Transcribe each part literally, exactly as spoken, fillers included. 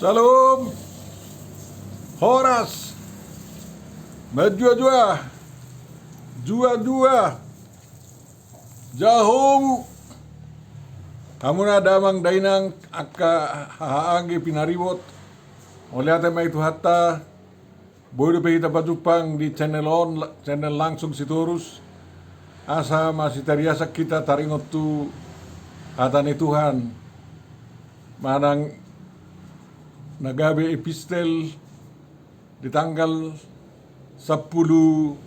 Shalom. Horas. Manjuajua. Juajua. Jahomu. Hamuna damang dainang angka hahaanggi pinaribot. Mauliate ma i Tuhanta. Boi dope hita pajumpang di channel on, channel Langsung Sitorus. Asa masitariasan hita taringot tu hata ni Tuhan. Manang na gabe epistel di tanggal sampulu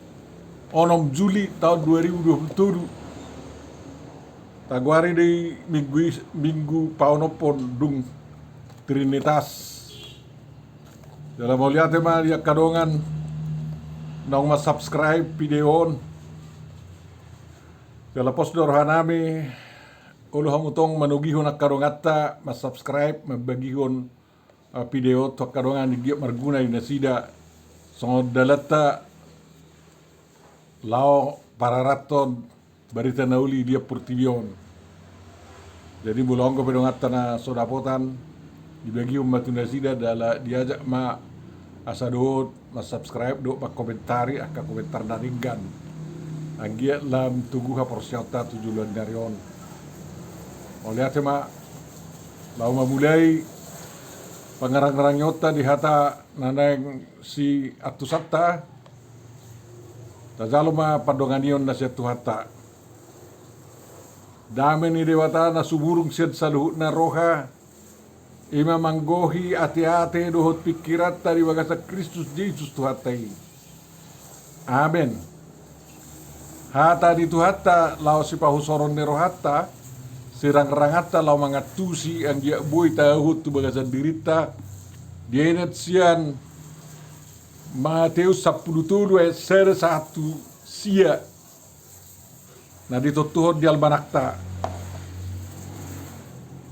onom Juli taon dua ribu dua pulu tolu. Tagoari do i minggu i, minggu paonomhon dung Trinitas. Jala mauliate ma di angka dongan naung mansubscribe video on. Jala pos do rohanami, olo hamu tong manogihon angka donganta mansubscribe, mambagihon eh, video tu angka dongan di giot marguna di nasida songon dalanta laho pararathon barita na uli di portibi on. Jadi molo adong dope donganta na so dapotan, dibagihon ma tu nasida, jala diajak ma asa dohot mansubscribe dohot mangkomentari angka komentar na denggan. Anggiat lam togu haporseaonta tu joloan ni ari on. Mauliate ma. Laho mamulai pangarangrangianta di hata na naeng siantusanta, tajalo ma pandonganion na sian Tuhanta. Dame ni Debata na sumurung sian saluhutna roha, i ma manggohi ateate dohot pingkiranta di bagasan Kristus Jesus Tuhanta i. Amen. Hata ni Tuhanta laho sipahusoron ni rohanta, sirangranganta laho mangantusi anggiat boi tahuhut tu bagasan dirinta, dienet sian Mateus sampulu tolu ayat sada sahat tu sia. Na ditontuhon di almanakta.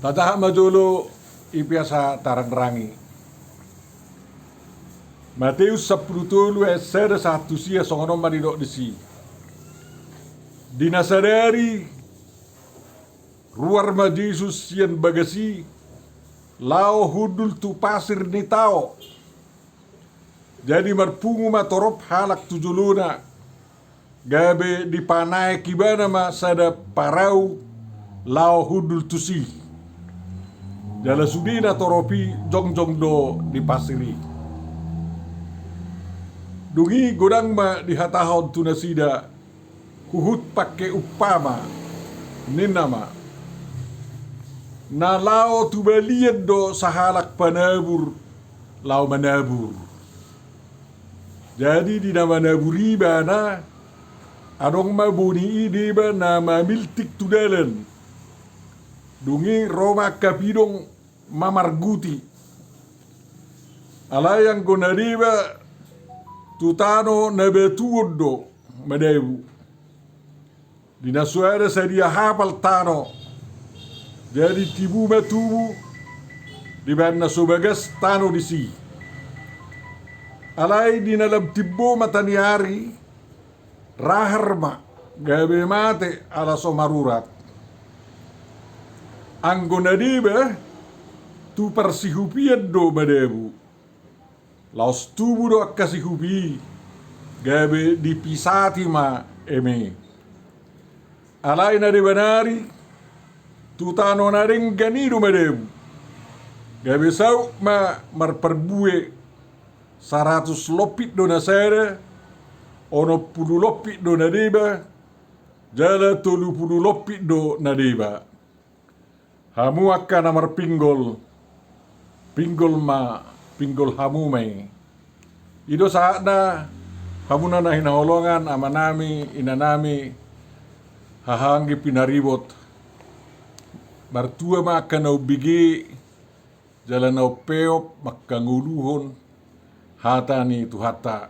Tajaha ma jolo i pe asa tarangrangi. Mateus sampulu tolu ayat sada sahat tu sia, songon on ma didok disi. Di na sadari ruar ma Jesus sian bagas i, laho hundul tu pasir ni tao. Jadi marpungu ma torop halak tu jolona, gabe dipanaek ibana ma sada parau laho hundul tusi. Jala sude na torop i jongjong do di pasir i. Dung i godang ma dihatahon tu nasida, huhut pangke umpama, ninna ma. Na laho tu balian do sahalak panabur laho manabur. Jadi di na manabur i ibana, adong ma boni i deba na mamiltik tu dalan. Dung i ro ma angka pidong mamarguti. Alai anggo na deba tu tano na batuon do madabu. Di na so ada sadia hapal tano, jadi tibu ma tubu dibahen na so bagas tano disi. Alai di na lam timbo mata ni ari, rahar ma, gabe mate ala so marurat. Anggo na deba tu parsihupian do madabu. Laos tubu do angka sihupi i, gabe dipisati ma eme. Alai na deba nari tu tano na denggan i do madabu. Gabe saut ma marparbue, saratus lompit do na sada, onom pulu lompit do na deba, jala tolu pulu lompit do na deba. Hamu angka na marpinggol, pinggol ma, pinggol hamu ma i. I do sahatna, hamuna na hinaholongan, amanami, inanami, hahaanggi pinaribot. Martua ma angka na umbege, jala na umpeop mangkangoluhon hata ni Tuhanta.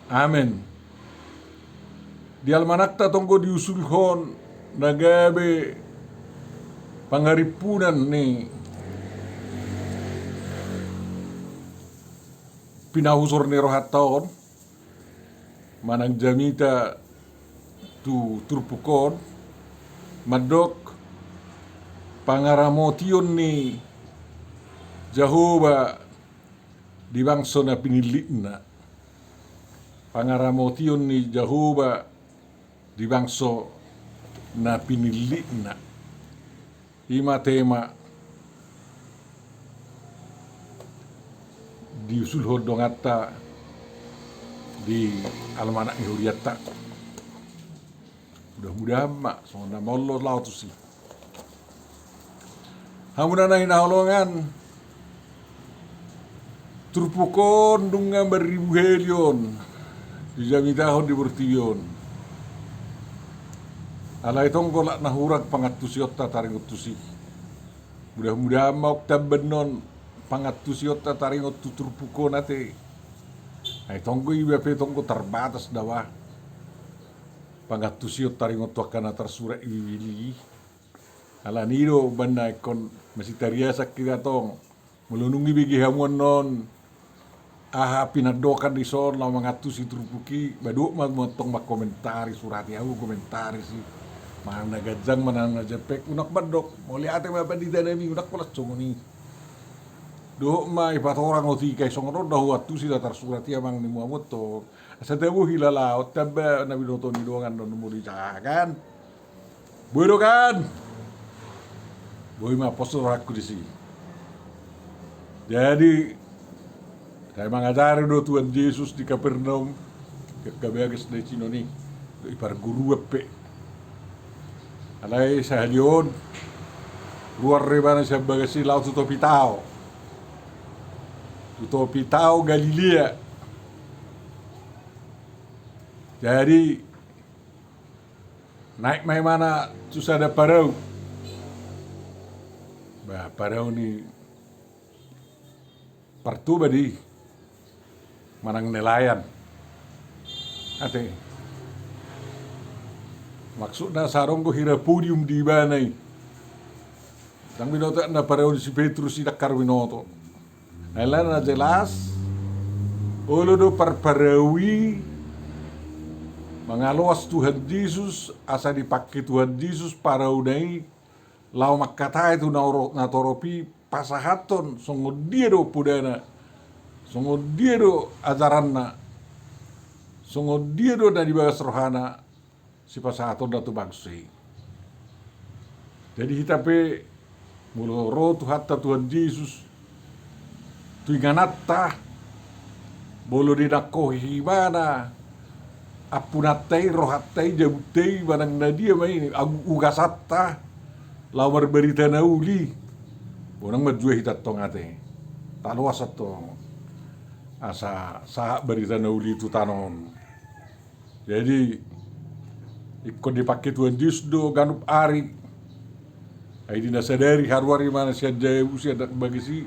Amen. Di almanakta tong do diusulhon na gabe pangarimpunan ni pinahusor ni rohanta on, manang jamita tu turpuk on, mandok pangaramotion ni Jahowa di bangso na pinillitna. Pangaramotion ni Jahowa di bangso na pinillitna. I ma tema diusulhon donganta di almanak ni hurianta. Mudah-mudahan ma songon na maol laho tusi. Hamu na hinaholongan, turpuk on nunga marribu hali on dijamitahon di portibi on. Alai tong do lak na hurang pangantusionta taringot tusi. Mudah-mudahan ma tamba annon pangantusionta taringot tu turpuk on ate. Ai tong do iba pe tong do tarbatas da ba pangantusion taringot tu angka na tarsurat i Bibili i. Alani i do umbahen na ingkon masitariasan hita tong. Molo dung dibege hamu annon aha pinandokan dison laho mangantusi turpuk i, ba dohot ma hamu antong mangkomentari, surati hamu, komentaris i. Manang na ganjang manang na jempek, unang mandok mauliate ma pandita nami, unang holan songon i. Dohot ma dipatorang otik ai songon on do huantusi na tarsurat i amang ni hamu antong. Asa tabo hilala on tamba na binoto ni dongan on molo dijahakan. Boi do kan? Boi ma pos rohangku disi. Jadi sai mangajari do Tuhan Jesus di Kapernaum, angka bagas na dison i, di parguruan pe. Alai sahali on ruar do ibana sian bagas i laho tu topi tao. Tu topi tao Galilea. Jadi naik ma ibana tu sada parau. Ba parau ni partuba di manang nelayan. Ate. Maksudna sadong do hira podium di ibana i. Ndang binoto na parau ni si Petrus i, ndang harbinoto. Alana na jelas olo do parparau i mangaloas Tuhan Jesus, asa dipangke Tuhan Jesus parauna i laho mangkatai tu na oro-, na torop i pasahathon songon dia do podana, songon dia do ajaranna, songon dia do na di bagas rohana sipasahatonna tu bangso i. Jadi hita pe molo ro Tuhanta Tuhan Jesus tu ingananta, molo dinangkohi ibana ampunanta i, rohanta i, jabunta i, manang na dia ma i, ag-, ugasanta laho marbarita na uli, unang manjua hita antong ate. Taloas antong asa sahat barita na uli tu tano on. Jadi ingkon dipangke Tuhan Jesus do ganup ari. Ai di na sadari haruar ibana sian jabu, sian bagas i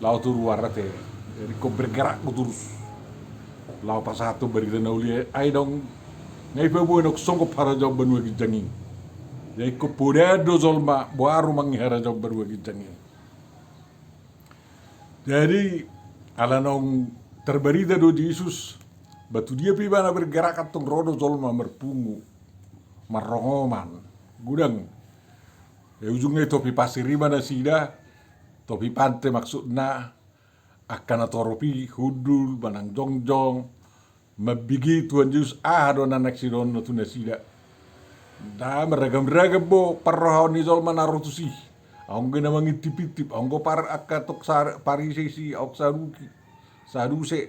laho tu ruar ate. Jadi ingkon bergerak do torus laho pasahathon barita na uli. Ai ndang, nga i paboa na songgop harajaon banua ginjang i. Jadi ingkon poda do jolma boaru mangi harajaon banua ginjang i. Jadi ala naung tarbarita do Jesus, ba tu dia pe ibana bergerak antong ro do jolma marpungu, marrongoman. Godang. Ia ujungna i topi pasir i ma nasida, topi pante maksudna, angka na torop i hundul manang jongjong, mambege Tuhan Jesus aha do na naeng sidohonna tu nasida. Nda marragam-ragam do parrohaon ni jolma na ro tusi. Adong do na mangintip-intip, adong do par-, angka tok sar-, Parisei, adong Saduki, Saduse,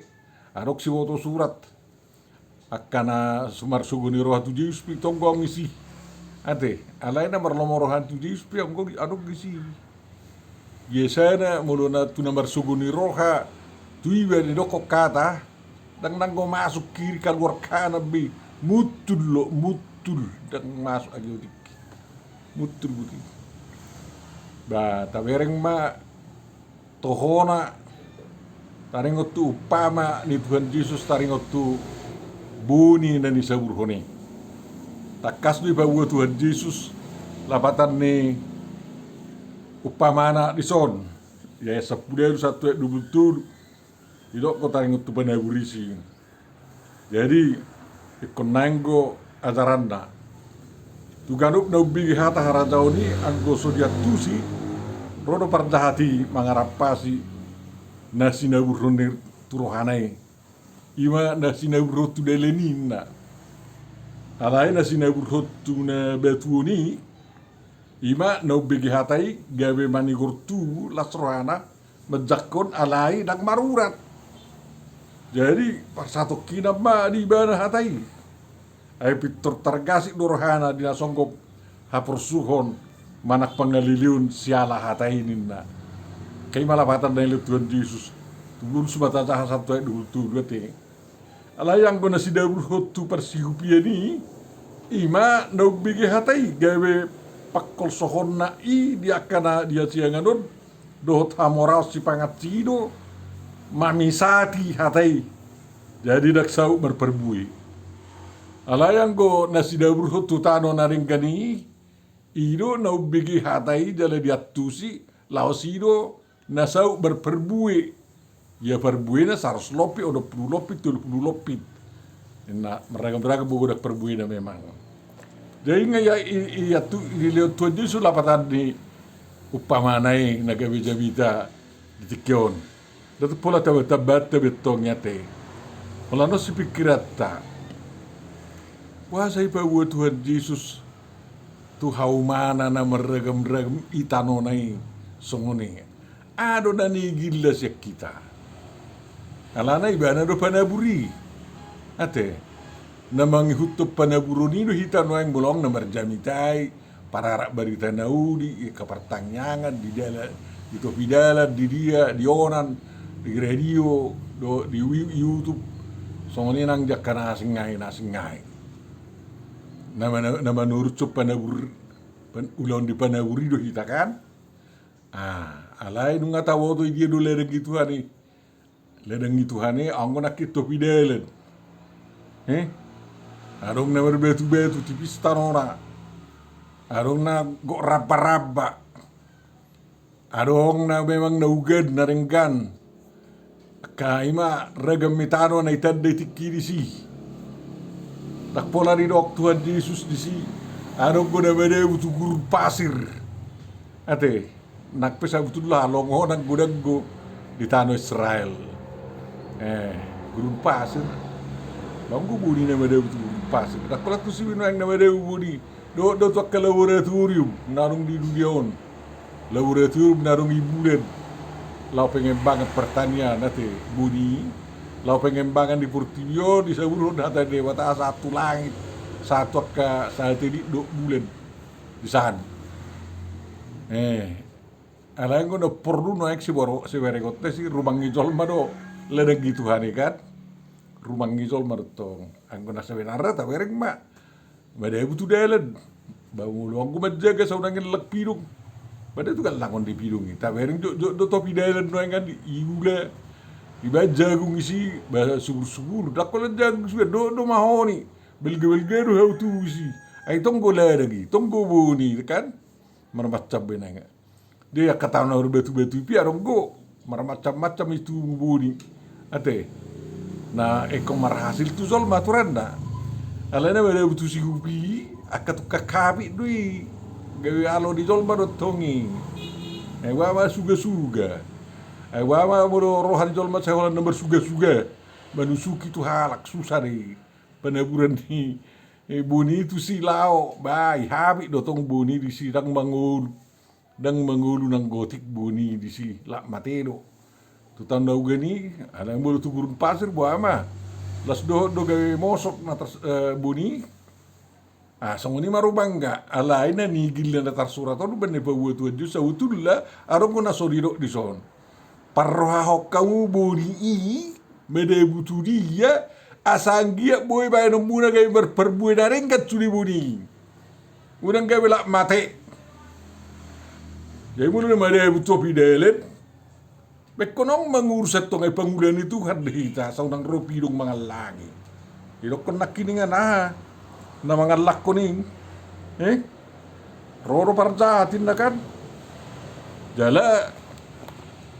adong siboto surat. Angka na so marsogo ni roha tu Jesus pe tong do adong disi. Ate, alai na marlomo roha tu Jesus pe adong do, adong disi. Biasana molo na tu na marsogo ni roha, tu iba didokkon hata, ndang nanggo masuk kiri kaluar kanan be, muntul do, muntul, ndang masuk age otik. Muntul buti. Ba tabereng ma tohona taringot tu umpama ni Tuhan Jesus taringot tu boni na nisaburhon i. Tangkas do dipaboa Tuhan Jesus lapatan ni umpamana dison. Ia sampulu ualu sahat tu dua pulu tolu. Didok do taringot tu panabur isi. Jadi ingkon naeng do ajaranna. Tu ganup na umbege hata harajaon i anggo so diantusi, Ro do parjahat i mangarampasi na sinaburhon ni tu rohana i. Ima na sinaburhon tu dalan i ninna. Alai na sinaburhon tu na batuon i, ima na umbege hata i gabe manigor tu las rohana, manjangkon alai ndang marurat. Jadi parsatongkinan ma di ibana hata i. Ai pintor targasik do rohana di na songgop haporsuhon manang pangaleleon siala hata i ninna. Angka i ma lapatan na nilehon Tuhan Jesus tu Bonus ma tajaha sahat tu ayat dua pulu tolu ate. Alai anggo na sinaburhon tu parsihupian i, ima na umbege hata i gabe pangkolsohonna i di angka na di hasiangan on, dohot hamoraon sipangansi i do mamisati hata i. Jadi ndang saut marparbue. Alai anggo na sinaburhon tu tano na denggan i, i do na umbege hata i jala diantusi, laos i do na saut marparbue. Ia parbuena saratus lompit, onom pulu lompit, tolu pulu lompit. Ninna, marragam-ragam do godang parbuena memang. Jadi nga ia i, i, ia tu, dilehon Tuhan Jesus lapatan ni umpamana i na gabe jamita di tingki on. Ndang pola tamba-tambanta be antong i ate. Holan on sipingkiranta. Boasa dipaboa Tuhan Jesus tu haumana na marragam-ragam i tanona i songon i. Aha do na nigilna sian hita? Alana ibana do panabur i. Ate, na mangihuthon panaburon i do hita nuaeng molo adong na marjamita i, pararak barita na uli, angka partangiangan, di dalan, di topi dalan, di dia, di onan, di radio, do, di wi-, YouTube, songon i nang di angka na asing nai, na asing nai. Na mana-, na manuruthon panabur, pan-, ulaon ni panabur i do hita kan? Ah, alai nunga taboto i dia do ladang ni Tuhan i. Ladang ni Tuhan i, anggo nangkin topi dalan. Eh? Adong na marbatu-batu, tipis tanona. Adong na gok ramba-ramba. Adong na memang na ugan, na denggan. Angka i ma ragam ni tano na itanda i tingki disi. Ndang pola didok Tuhan Jesus disi. Adong do na madabu tu gurun pasir. Ate, nang pe sabotulna halongonan godang do di tano Israel. Eh, gurun pasir. Adong do boni na madabu tu gurun pasir. Ndang pola tusi be nuaeng na madabu boni. Dohot do tu angka laboratorium na adong di dunia on. Laboratorium na adong di bulan. Laho pengembangan pertanian ate boni. Laho pengembangan di portibi on, disaburhon hata ni Debata sahat tu langit. Sahat tu angka satelit dohot bulan. Di san. Eh. Alai anggo na porlu nuaeng siborok, siberengonta si rumang ni jolma do ladang ni Tuhan i kan. Rumang ni jolma do tong. Anggo na sebenarna tabereng ma. Madabu tu dalan. Ba molo anggo manjaga saonang i lak pidong. Ba da tu gallangon di pidong i. Tabereng jotjot do topi dalan nuaeng kan, diula. Dibaen jagung isi, ba subur-subur. Ndang holan jagung suan, dohot do mahoni. Balga-balga do hau tusi. Ai tong do ladang i, tong do boni kan. Marmacam be nang. Dia angka tano na marbatu-batu i pe adong do marmacam-macam i tubu boni. Ate. Na ingkon marhasil tu jolma aturanna. Alana madabu tu sihupi, angka tungkang hapit do i. Gabe alo ni jolma do tong i. Ai boha ma suga-suga. Ai boha ma molo roha ni jolma sai holan na marsuga-suga. Manusuki tu halak, susa do i. Panaburan ni, eh, boni i tusi laho, ba, i hapit do tong boni disi ndang mangolu. Ndang mangolu nang gotik boni disi, lak mate do. Tu tano na ugan i, alai molo tu gurun pasir boha ma. Las dohot do gabe mosok na tars-, eh, boni. Ah, songon i ma rumangna, alai na nigilna na tarsurat on umbahen na dipaboa Tuhan Jesus, sabotulna, adong do na so didok dison. Parrohahon hamu boni i, madabu tu dia, asa anggiat boi baenonmuna gabe marparbue na denggan sude boni i. Unang gabe lak mate. Jadi molo na madabu tu topi dalan, ba ingkon adong mangurus antong, ai pangula ni Tuhan do hita, asa unang ro pidong mangallangi. Didokkon nangkiningan aha na mangallakkon i. Eh? Ro do parjahat inna kan. Jala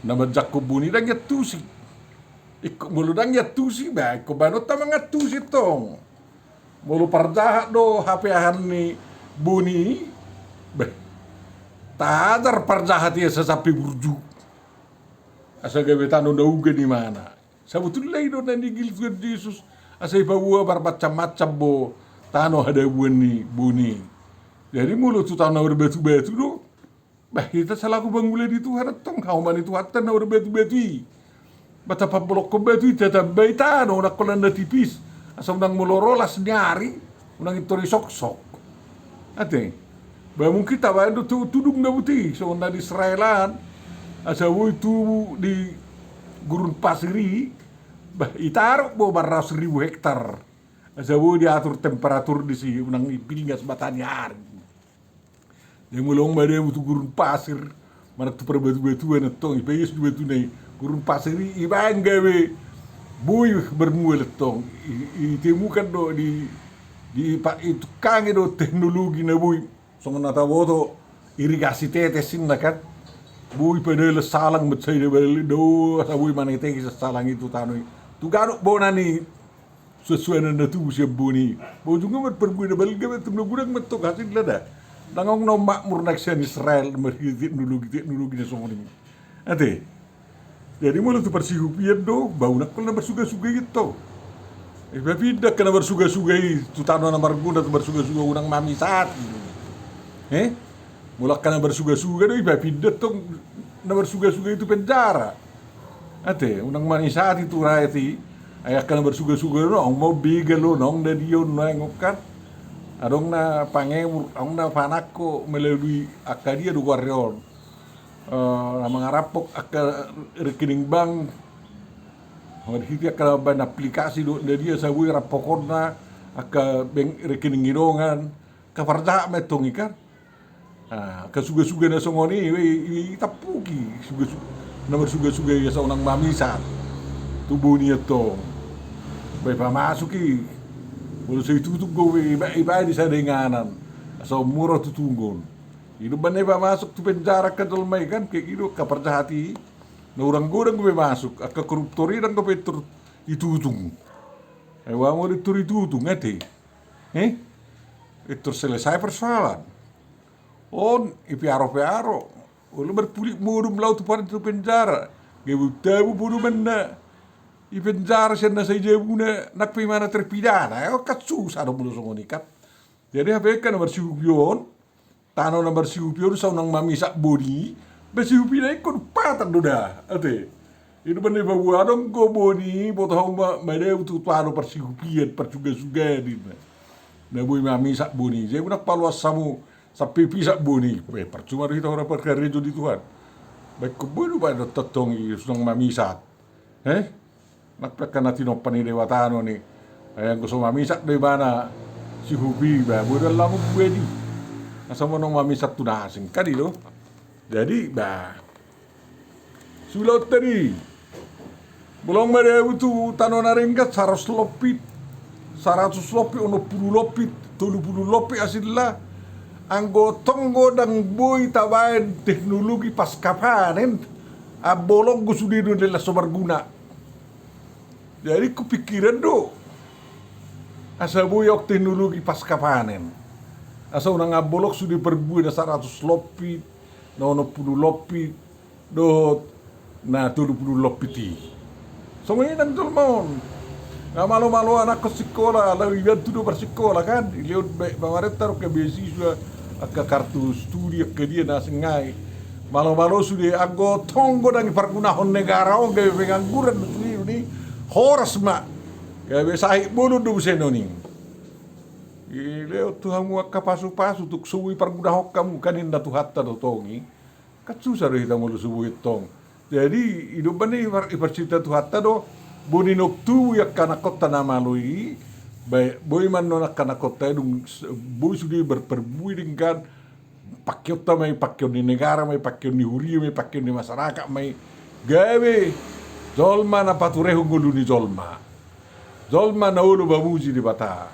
na manjangkon boni ndang iantusi. Ingkon molo ndang iantusi, ba ingkon baenonta mangantusi tong. Molo parjahat do hapeahan ni boni i, beh, Tajar parjahat i asa sampe burju, asa gabe tano na uga ni mana. Sabotulna i do na nigilit Tuhan Jesus, asa dipaboa marmacam-macam bo tano hadabuan ni boan i. Jadi molo tu tano na marbatu-batu do, bah, hita salaku pangula ni Tuhan antong, hauma ni Tuhanta na marbatu-batu i. Bah, tapambolongkon batu i, tatambai tano, unang holan na tipis, asa unang molo ro las ni ari, unang intor disoksok. Ate. Bah, mungkin tabaen do tu, tudung na boti, songon na di Israel an, asa boi tubu di gurun pasir i, bah, ditaruh bo marratus ribu hektar. Asa boi diatur temperatur disi, unang dipingas mataniari. Jadi molo adong madabu tu gurun pasir, manang tu parbatu-batuan antong, dipahias do batuna i, gurun pasir i, dibaen gabe boi marmual antong. I, ditemukan do di, di pa-, ditungkangi do teknologi na boi. Songon na taboto irigasi tetes ninna kan. Boi padalan salang, mansai na balik do, asa boi maneteki salang i tu tano i. Tu ganup bona ni suan-suanan na tubu sian boan i. Bah, ujungna marparbue na balga, bah, tu na godang ma antong hasilna da. Ndang adong na makmur nang sian Israel, marhite teknologi, teknologi na songon i. Ate. Jadi molo tu parsihupian do, bah, unang holan na marsuga-suga i antong. Dipapinda angka na marsuga-suga i tu tano na marguna, tu marsuga-suga unang mamisat. Eh? Molo angka na marsuga-suga do, dipapinda antong na marsuga-suga i tu penjara. Ate, unang mamisati tu rakyat i. Ai angka na marsuga-suga do, naung ma on begal on, naung na dia on, naeng on kan. Adong na pangemur, adong na panangko melalui angka dia do goarna on. Eh, na mangarampok angka rekening bank. Marhite angka na mambaen aplikasi do, na dia, asa boi rampokonna angka bank, rekening ni dongan. Angka parjahat ma antong i kan. Ah, angka suga-suga na songon i, i, i, itampuki, suga-su-, na marsuga-suga i asa unang mamisat tu boan i antong. Bah, dipamasuk i, molo so ditutung do, i ba-, dibaen di sada inganan, asa mura tutungon. I do umbahen na dipamasuk tu penjara angka jolma i kan, angka i do, angka parjahat i, na hurang godang do dipamasuk, angka koruptor i ndang dope intor ditutung. Ai boha molo intor ditutung, ate. Eh? Intor selesai persoalan. On, dipearo-pearo. Olo, marpulik modom laho tu pan-, tu penjara. Gabe tabu podomanna. Di penjara sian na sai jabuna, nang pe imana terpidana. Eh, kan susah do molo songon i kan. Jadi hape angka na marsihupi on, tano na marsihupi on, asa unang mamisat boan i, bah, sihupina ingkon umpatan do da, ate. I do umbahen na dipaboa, adong do boan i, boto hamu ma-, madabu tu tano parsihupian, parsuga-suga ninna. Na boi mamisat boan i, jadi unang paloas hamu sampe pisat boan i. Eh, parcuma do hita hurang parkarejo di Tuhan. Bah, ingkon boi do baen do antong i, asa unang mamisat. Eh? Nang pe angka na tinompa ni Debata on i. Ai anggo so mamisat do ibana sihupi, bah, boi do allangon buat i. Asa unang mamisat tu na asing. Kan i do. Jadi, bah. Suhut tadi. Molo adong madabu tu tano na denggan saratus lopi, saratus lopi, onom pulu lopi, tolu pulu lopi hasilna. Anggo tong godang boi tabaen teknologi pasca panen. Ambolong do sude do, las so marguna. Jadi hupingkiran do asa boi adong teknologi pasca panen. Asa unang ambolong sude parbue na saratus lopi, na onom pulu lopi, dohot na tolu pulu lopi i. Songon i nang jolma on. Nga malo-malo anakkon sikola, laho dibantu do marsikola kan, dilehon be-, pamarenta do angka beasiswa, angka kartu studi, angka dia na asing nai. Malo-malo sude, anggo tong godang dipargunahon negara on gabe pengangguran do sude i, horas ma. Gabe sahit bolon do muse on i. Dilehon tu hamu angka pasu-pasu tung so boi dipargunahon hamu, kan ninna Tuhanta do tong i. Kan susah do hita molo so boi tong. Jadi, i do umbahen na ipar-, iparsita Tuhanta do, boi ninna tubu i angka anakkonta na malo i, ba-, boi ma annon angka anakkonta i dung s-, boi sude bar-, parbue denggan, pakeonta ma i pakeon ni negara ma i, pakeon ni huria ma i, pakeon ni masyarakat ma i, gabe jolma na paturehon ngolu ni jolma. Jolma na olo mamuji Debata.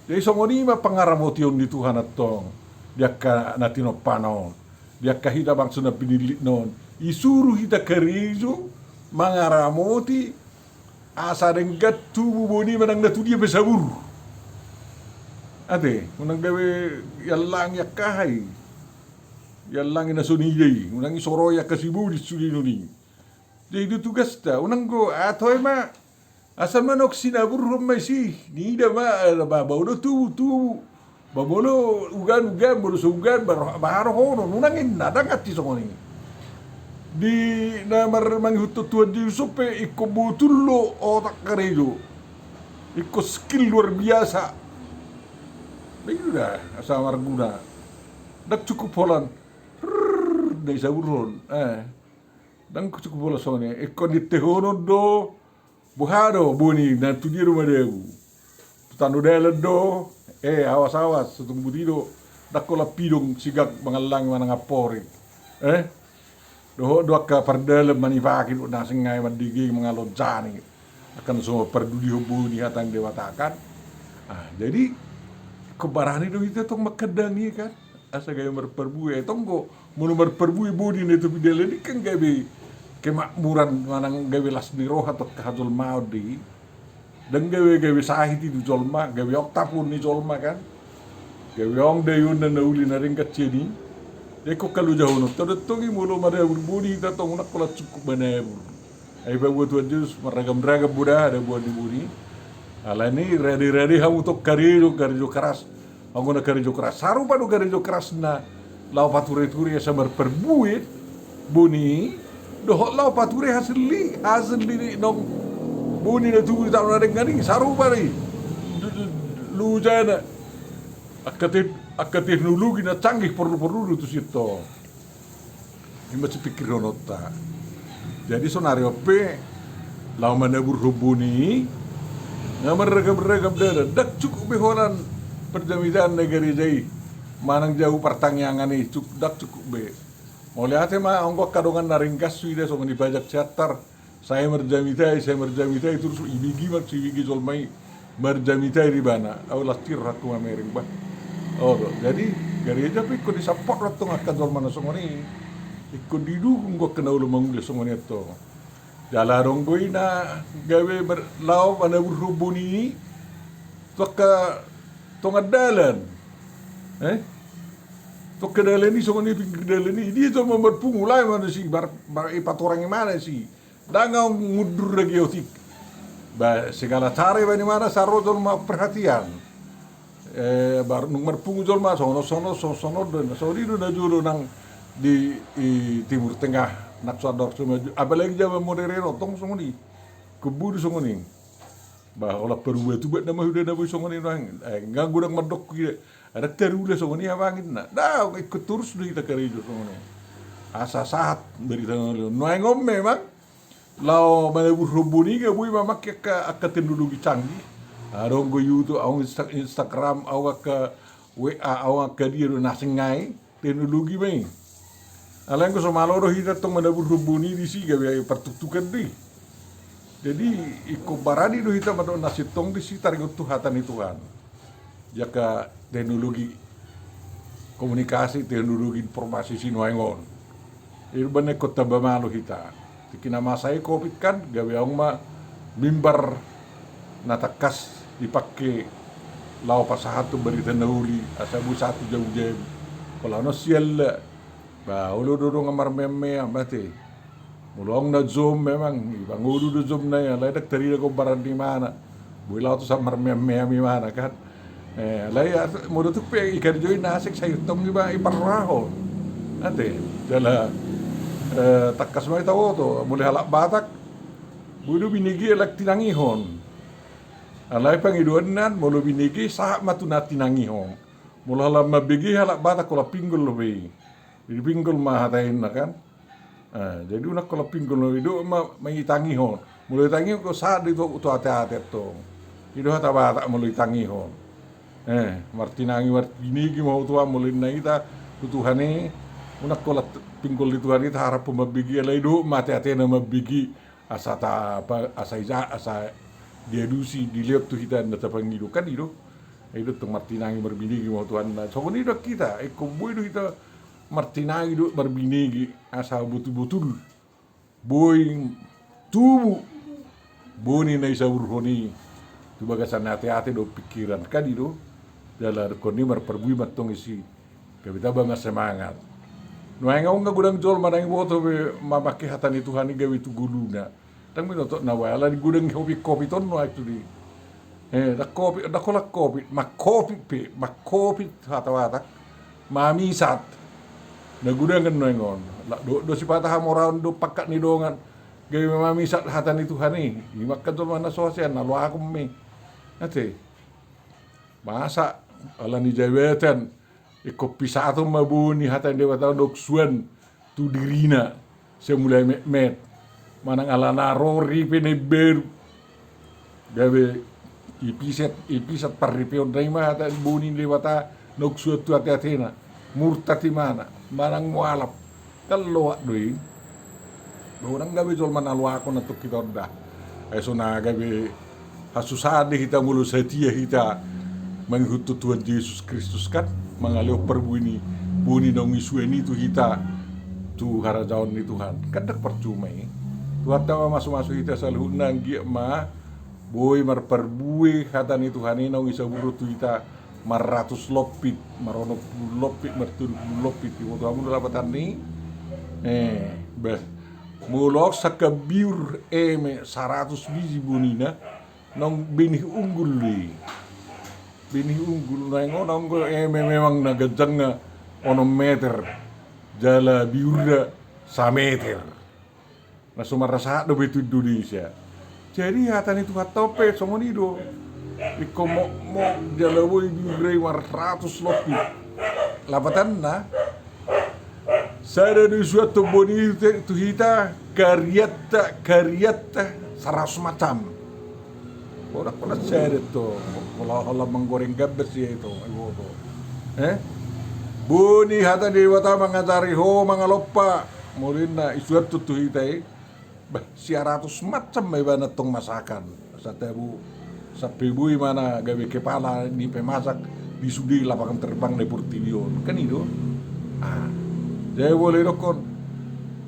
Jadi songon i ma pangaramotion ni Tuhan antong di angka na tinompana on, di angka hita bangso na pinillitna on. Isuru hita karejo mangaramoti asa denggan tubu boan i manang na tu dia pe sabur. Ate, unang gabe iallangi angka aha i. Iallangi na so nida i, unang i soroi angka sibodit sude nuni. Jadi do tugasta, unang go, ah, toe ma. Asal ma naung sinaburhon ma isi, nida ma, eh, ba, ba, molo tubu, tubu. Ba, molo ugaan, ugaan, molo so ugaan, ba, ba, harohonon, unang inna, ndang anti songon i. Di na mar-, mangihuthon Tuhan Jesus pe, ingkon botul do otak karejo. Ingkon skill luar biasa. Begitu da, asa marguna. Ndang cukup holan. Rrrr, na isaburhon. Eh. Ndang cukup holan songon i. Ingkon diintehonon do. Boha do, boni, na tu dia do madabu. Tu tano dalan do. Eh, awas, awas, so tung boti do. Ndang holan pidong sigak mangallangi manang amporik. Eh? Dohot do angka pardalan manipaki do na asing ngai mandege mangalonjani. Angka na so pardulihon boni hata ni Debata kan. Ah, jadi, ingkon barani do hita tong mangkandangi kan. Asa gabe marparbue, eh, tong do, molo marparbue boni na i tu pinggol dalan i kan gabe kemakmuran manang gabe las ni roha tu angka hajolmaon do i. Ndang gabe, gabe sahit i tu jolma, gabe oktap on ni jolma kan. Gabe on daionna na uli na denggan sian i. Jadi ingkon halu jahonon. Tong do tong i molo manabur boni hita tong unang holan cukup manabur. Ai paboa Tuhan Jesus marragam-ragam do da, da boan ni boni. Alani rade-rade hamu tong karejo, karejo keras. Anggo na karejo keras, sarupa do karejo kerasna laho pature-ture asa marparbue boni, dohot laho pature hasil ni, hasil ni naung boni na tubu di tano na denggan i, sarupa do i. Lujana. Angka te-, angka teknologi na canggih porlu-porlu do tusi tong. I ma sipikirhononta. Jadi saonari on pe laho manaburhon boni i, nga marragam-ragam dalan, ndang cukup be holan parjamitaan na gareja i manang jabu partangiangan i, cuk-, ndang cukup be. Mauliate ma, anggo angka dongan na ringgas sude songon i pajak siantar. Sai marjamita i, sai marjamita i, torus ibege ma, ibege jolma i marjamita i di ibana. Au las tiur hakku mamereng bah. O do, jadi gareja pe ingkon disupport do tong angka jolma na songon i. Ingkon didukung do angka na olo mangula songon i tong. Jala adong do i na gabe mar-, laho manaburhon boni i tu angka tonga dalan. Eh? Tu angka dalan i songon i pinggir dalan i. Dia jolma marpungu lae ma na si bar-, bar-, i patorangi ma na si. Ndang ahu mundur lagi otik. Ba, segala cara iba ni mana saro jolma perhatian. Eh, bar-, nung marpungu jolma, sono, sono, so-, sono, do, na sori do na jolo nang di, i, Timur Tengah, nang so andor so maju. Apalagi zaman modern on tong songon i. Kebun songon i. Ba, holan paruba tu bat nama huda na boi songon i nang. Eh, nga godang mandok i. Ada tarula songon i abangin na. Da, ikut torus do hita karejo songon i. Asa sahat berita na leon. Nuaeng on memang. Laho manaburhon boni i nga boi mamake angka, angka teknologi canggih. Adong do YouTube, adong Insta-, Instagram, adong angka W A, adong angka dia do na asing ngai, teknologi ma i. Alai anggo so malo do hita tong manaburhon boni disi gabe partuktukan do i. Jadi ingkon barani do hita mandok na sintong disi taringot tu hata ni Tuhan. Di angka teknologi komunikasi, teknologi informasi sinuaeng on. I do umbahen ingkon tamba malo hita. Tingki na masa i covid kan, gabe adong ma mimbar na tangkas dipake laho pasahathon barita na uli, asa boi sahat tu jabu-jabu. Pola na sialla. Ba, olo do dongan marmeam-meam, ate. Molo adong na Zoom memang, i ba ngolu do Zoom na i, alai ndang tarida gombaran ni imana. Boi laho tu sahat marmeam-meam imana kan. Eh, alai molo tung pe i karejo i na asing sai tong iba i parrohahon. Ate, jala, eh, tangkas ma i taboto, molo halak Batak, boi do binege alai tinangihon. Alai pangidoanna, molo binege sahat ma tu na tinangihon. Molo halak mambege halak Batak holan pinggol dope i. Jadi pinggol ma hata inna kan. Ah, jadi unang holan pinggol ma i do ma, ma itangihon. Molo itangihon do sahat do i tu, tu ate-ate tong. I do hata Batak molo itangihon. Eh, martinangi marbinege ma ho Tuhan molo inna hita tu Tuhan i. Unang holan pinggol di Tuhan i taharaphon mambege alai do ma ate-atena mambege. Asa ta, apa, asa ija, asa dialusi, dilehon tu hita na tapangido kan i do. I do tong martinangi marbinege ma ho Tuhan na. Songon i do hita, ingkon boi do hita martinangi do marbinege asa botul-botul boi tubu boni na isaburhon i tu bagasan ate-ate dohot pingkiran kan i do. Jala dokkon i marparbue ma tong disi. Gabe tamba ma semangat. Nuaeng on nga godang jolma naeng boto be mamake hata ni Tuhan i gabe tu ngoluna. Ndang binoto na bala di godang hopit-hopit on nuaeng tu di. Eh, ndang hopit, ndang holan hopit, manghopit pe, manghopit hata Batak. Mamisat. Na godang nuaeng on. Lak do, do sipata hamoraon do pangkat ni dongan. Gabe mamisat hata ni Tuhan i. Ima angka jolma na so hasea na loakon me. Ate. Masa ala ni jabatan ingkon pisaton ma boni hata ni Debata naung suan tu dirina, sai mulai metmet. Manang ala na ro ripe na imbaru. Gabe ipisat, ipisat parripeonna i ma hata boni ni Debata naung suan tu ateatena. Murtat imana, manang mualaf. Kan loak do i. Godang gabe jolma na loakon antong hita on da. Ai so na gabe hasusaan di hita molo satia hita mangihuthon Tuhan Jesus Kristus kan, mangalehon parbue ni boni naung isuan i tu hita tu harajaon ni Tuhan. Kan ndang parcuma i. Tuhanta ma mamasu-masu hita saluhutna, anggiat ma boi marparbue hata ni Tuhan i naung isaburhon tu hita marratus lompit, maronom pulu lompit, martolu pulu lompit. Iboto hamu do lapatanna i? Eh, bah. Molo ahu sangkap biur eme saratus biji bonina, naung benih unggul do i. Benih unggul, naeng on anggo eme memang na ganjangna onom meter, jala biurna sameter. Na so marsahat dope tu Indonesia. Jadi hata ni Tuhanta on pe songon i do. Ingkon mokmok jala boi biurna i marratus lompit. Lapatanna, sada do isuanhon boni i tu hita, karianta, karianta saratus macam. Godang holan sada do, holan, holan manggoreng gambas ia i do, iboto. Eh? Boni hata ni Debata mangajari ho mangalompa. Molo inna isuanhon tu hita i. Bah, sia ratus macam ma ibana tong masakan. Satabu, sampe boi ma na gabe kepala ni pemasak di sude lapangan terbang ni portibi on. Kan i do? Ah. Jadi molo didokkon,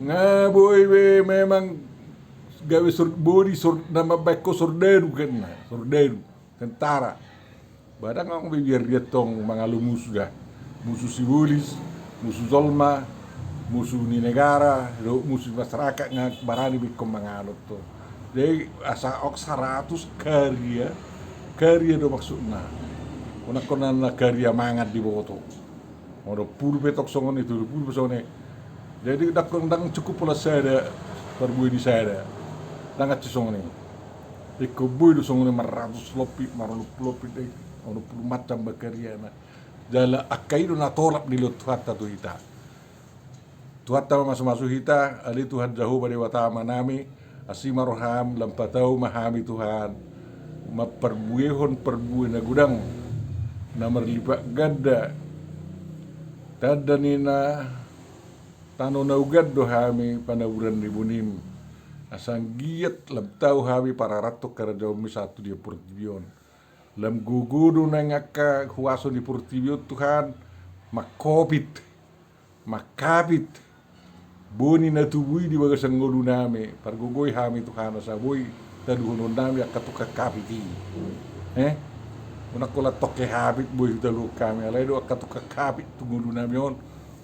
nga boi be memang gabe sor-, boni sor-, na mambahen ho sordadu kan na, sordadu, tentara. Ba ndang adong be biar dia tong mangalo musu da. Musu sibolis, musu jolma, musu ni negara, dohot musu ni masyarakat, nga barani be ingkon mangalo tong. Jadi asa adong saratus karya, karya do maksudna. Unang hona na karya mangan diboto. Onom pulu pe tong songon i, tolu pulu pe songon i. Jadi ndang, ndang cukup pola sada, parbue ni sada. Ndang hansit songon i. Ingkon boi do songon i marratus lompit, maronom pulu lompit, eh, onom pulu macam be karyana. Jala angka i do na tolap dilehon Tuhanta tu hita. Tuhanta ma mamasu-masu hita, ale Tuhan Jahowa Debata Amanami, asi ma roham, lam patau ma hami Tuhan, mamparbuehon parbue na godang, na marlipat ganda, tanda ni na tano na uga do hami panaburan ni bonim, asa anggiat lam tau hami pararathon harajaonmi sahat tu dia portibi on. Lam gogo do naeng angka huaso ni portibi on Tuhan, mangkopit. Mangkapit boni na tubu i di bagasan ngolunami, pargogoi hami Tuhan asa boi taluhononnami angka tungkang kapit i. Eh? Unang holan tongke hapit boi hutaluhon hami, alai do angka tungkang kapit tu ngolunami on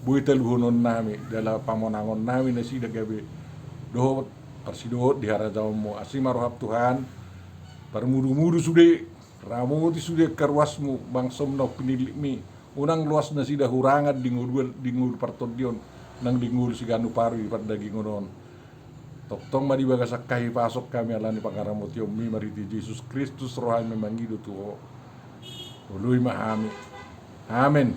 boi taluhononnami, jala pamonangonnami nasida gabe dohot parsidohot di harajaonmu. Asi ma roham Tuhan, parmudu-mudu sude, ramoti sude angka ruasmu, bangsom naung pinillitmi. Unang loas nasida hurangan di ngolu, di ngolu partondion nang di ngolu siganup ari di pardagingon on. Tongtong ma di bagasan hahipason hami ala ni pangaramotionmi marhite Jesus Kristus rohami mangido tu Ho. Oloi ma hami. Amen.